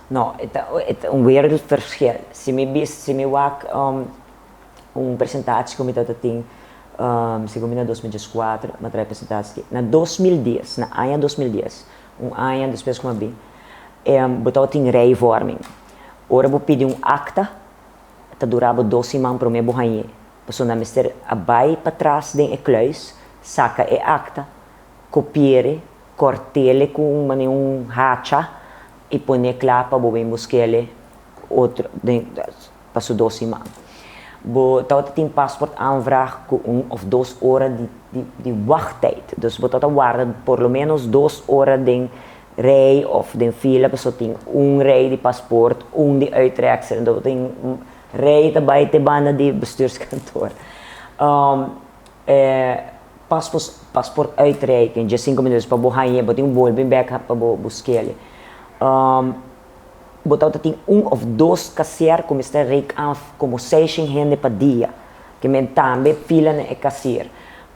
No, e ta un wereldverschil. Si mi wak un presentatie ku mi tabatin, segun mi na 2014, m'a traha presentatie na 2010, na aña 2010, un aña despues ku m'a bin, bo tabatin rijvorming. Ora bo pidi un akta, ta dura 2 siman pa bo hañ'é. Pasobra nan mester a bai patras den e kluis, saka e akta, kopi'é, kòrt'é ku un hacha i pone kla pa bo bin busk'é otro den paso 2 siman. Bo tin paspoort aanvraag ku 1 of 2 ora di wachttijd. Dus bo ta warda por lo menos 2 ora den rij of den fila, paso tin un rij di paspoort, un di uittreksel, en dan tin rij ta bai te banda di bestuurskantoor. Paspoort uitreiking, just 5 minuut pa bo hañ'é, bo tin un bolbe back pa bo busk'é. Bo tin 1 of 2 kassier ku mester reik af komo 6 hende pa dia. Ke men tambe fila na e kassier.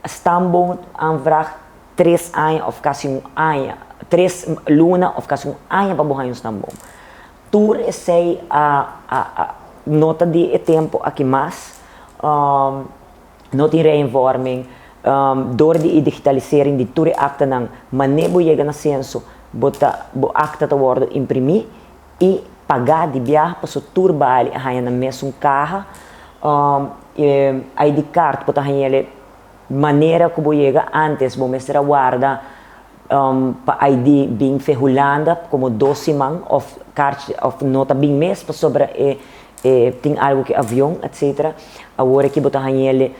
Stamboom aanvraag 3 aña of kasi un aña, 3 luna of kasi un aña pa bo haña un stamboom. Tur esei a no ta di e tempu aki mas, no tin rijvorming, door di digitalisering di tur aktanan, manera bo yega na Censo, bo ta bo akta ta wòrdu imprimí i pagá di biaha, paso tur balie a haña nan mesun kaha, ID card bo ta hañ'é manera ku bo yega. Antes bo mester a warda pa ID bin for Hulanda komo 2 siman of kaart of no ta bin mes pasobra e tin algu ku avion, etc. Awor aki bo ta hañ'é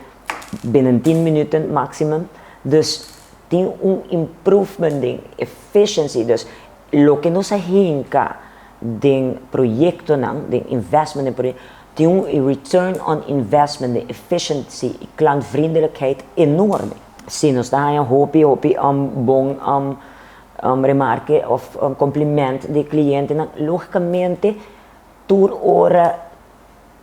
binnen 10 minuten maximum. Dus tin un improvement den efficiency. Dus loke nos a hinka den proyektonan, den investment den proyekto, tin un return on investment den efficiency i klantvriendelijkheid enorme. Si, nos ta haña hopi hopi bon remarke of compliment di klientenan. Lógikamente, tur ora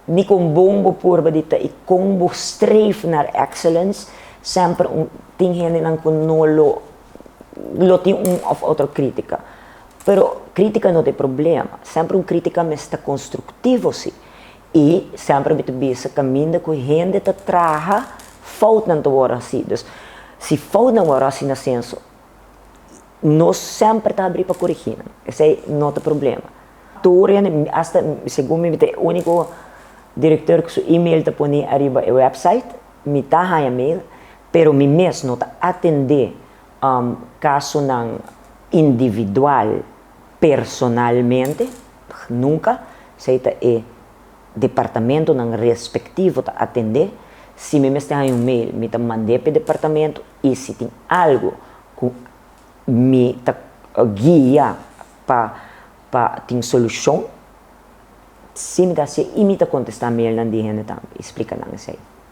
ni kon bon bo purba di ta i kon bo streef naar excellence, semper tin hendenan ku no lo tin un of otro krítika. Pero krítika no ta problema. Semper un krítika mester ta konstruktivo, si. I semper mi ta bisa, kaminda ku hende ta traha, foutnan ta wòrdu hasí. Dus si foutnan wòrdu hasí na Censo, nos semper ta habrí pa korigí. Esei no ta problema. Tur hende, hasta segun mi, e úniko direktor ku su e-mail ta pone ariba e website, mi ta haña mail, pero mi mes no ta atendé kasonan individual personalmente, nunka. Esei ta e departamentonan respektivo ta atendé. Si mi mester haña un mail, mi ta mand'é pa e departamento, i si tin algu ku mi ta guia pa tin solushon, si mi ta hasi i mi ta kontestá mailnan di hende tambe, i splika nan esei.